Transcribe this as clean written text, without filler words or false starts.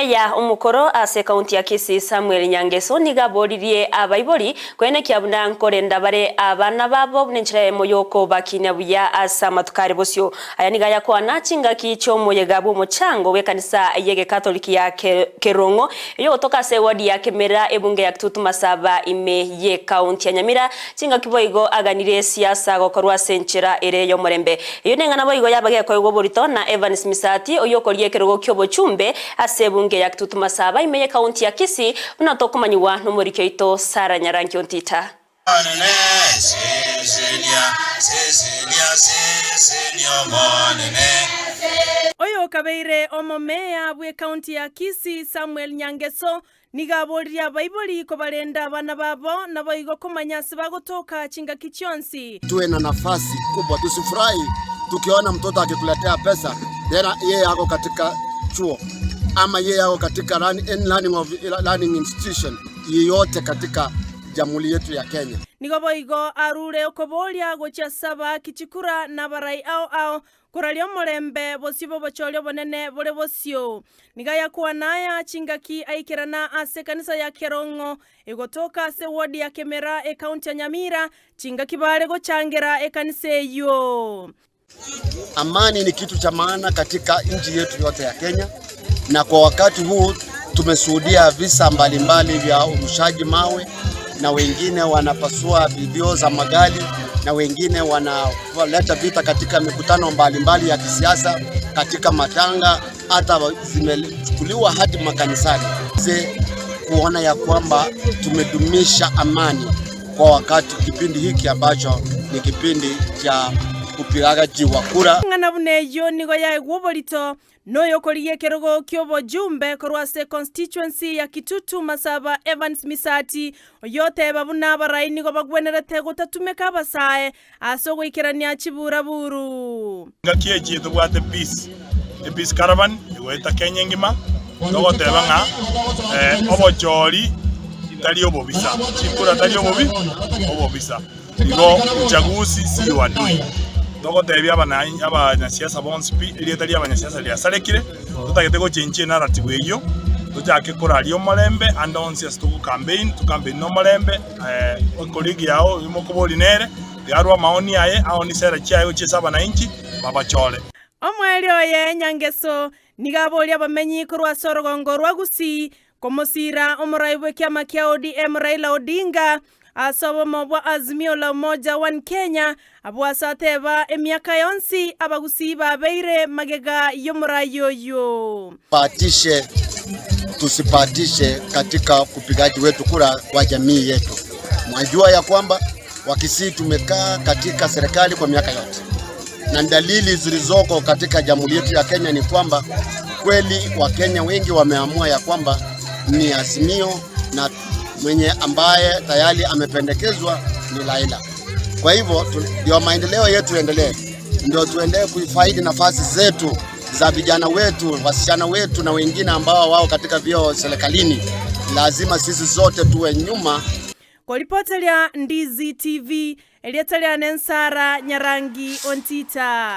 Omomeya omokoro ase ekaunti ya Kisii Samuel Nyangeso nigo aboririe abaibori koenekia buna nkorenda bare abana babo buna enchera eyemo y'okobakinia buya ase amatuko are bosio. Aya nigo ayakwana chingaki chi'omoyega bw'omochango bw'ekanisa y'Egekatoliki ya Kerong'o eyogotoka ase ewodi ya Kemera ebunge ya Kitutu Masaba ime y'ekaunti ya Nyamira. Chingaki boigo aganirie siasa gokorwa ase enchera ere y'omorembe. Eyio neng'ana boigo y'abagekoigwa oborito na Evans Misati oyio okoria ekerogo ki'obochumbe ase ebunge ya Kitutu Masaba ime y'ekaunti ya Kisii buna tokomanyigwa nomoriki oito Sarah Nyarangi Ontita. Oyokabeire omomeya bw'ekaunti ya Kisii Samuel Nyangeso Nigo aboririe abaibori kobarenda abana babo, naboigo komanya ase bagotoka chingaki chionsi. Tuwe na nafasi kubwa, tusifurahi tukiona mtoto akikuletea pesa then yeye ako katika chuo ama yeye ako katika learning of learning institution yeyote katika jamhuri yetu ya Kenya. Nigo boigo arure okoboria gochia ase abaaki chikura na abarai ao ao Koraria omorembe bosio bw'obochori obonene bore bosio. Nigo ayakwana aya chingaki aikerana ase ekanisa ya Kerong'o egotoka ase ewodi ya Kemera ekaunti ya Nyamira chingaki bare gochangera ekanisa eyio. Amani ni kitu cha maana katika nchi yetu yote ya Kenya, na kwa wakati huu tumeshuhudia visa mbalimbali vya urushaji mawe na wengine wanapasua vioo za magari na wengine wanaleta vita katika mikutano mbalimbali mbali ya kisiasa, katika matanga, hata zimechukuliwa hadi makanisani, kuona ya kwamba tumedumisha amani kwa wakati kipindi hiki ambacho ni kipindi cha upigaji wa kura. Ng'ana buna eyio nigo yaegwa oborito Noyokorigia ekerogo ki'obojumbe korwa ase constituency ya Kitutu Masaba Evans Misati, oyoteba buna abarai nigo bagwenerete gotatumeka abasae ase ogoikerania chiburaburu. Engaki echi tobwate peace, epeace caravan egoeta Kenya engima, togoteba ng'a obochori tari obobisa, chikura tari obobi obobisa. Igo uchaguzi si uadui. Togotebia abanyasiasa bonsi pi, erieta ri'abanyasiasa riasarekire, totagete gochenchia enarrative eyio, tochake koraria omorembe ande onsi ase togocampaign, tocampaign nomorembe, ecolleague yao oyio mokoboria nere, tiga arwe amaoni aye, aoni sera chiaye gochia ase abanainchi, babachore. Omoerio oye Nyangeso nigo aboria abamenyi korwa ase orogongo rwa Gusii Komosiira omorai bw'ekiama kia ODM Raila Odinga ase obomo bwa Azimio la Umoja One Kenya, abwo ase ateba emiaka yonsi abagusii babeire magega y'omorai oyio. Tupatishe tusipatishe katika upigaji wetu kura kwa jamii yetu. Mwajua ya kwamba Wakisii tumekaa katika serikali kwa miaka yote, na dalili zilizoko katika jamhuri yetu ya Kenya ni kwamba kweli Wakenya wengi wameamua ya kwamba ni Azimio na mwenye ambaye tayari amependekezwa ni Raila. Kwa hivyo ndio maendeleo yetu endelee, ndio tuendelee kuifaidi nafasi zetu za vijana wetu, wasichana wetu na wengine ambao wao katika vyeo serikalini. Lazima sisi zote tuwe nyuma. Koripoteria Ndizi TV, erieta riane Nsara Nyarangi Ontita.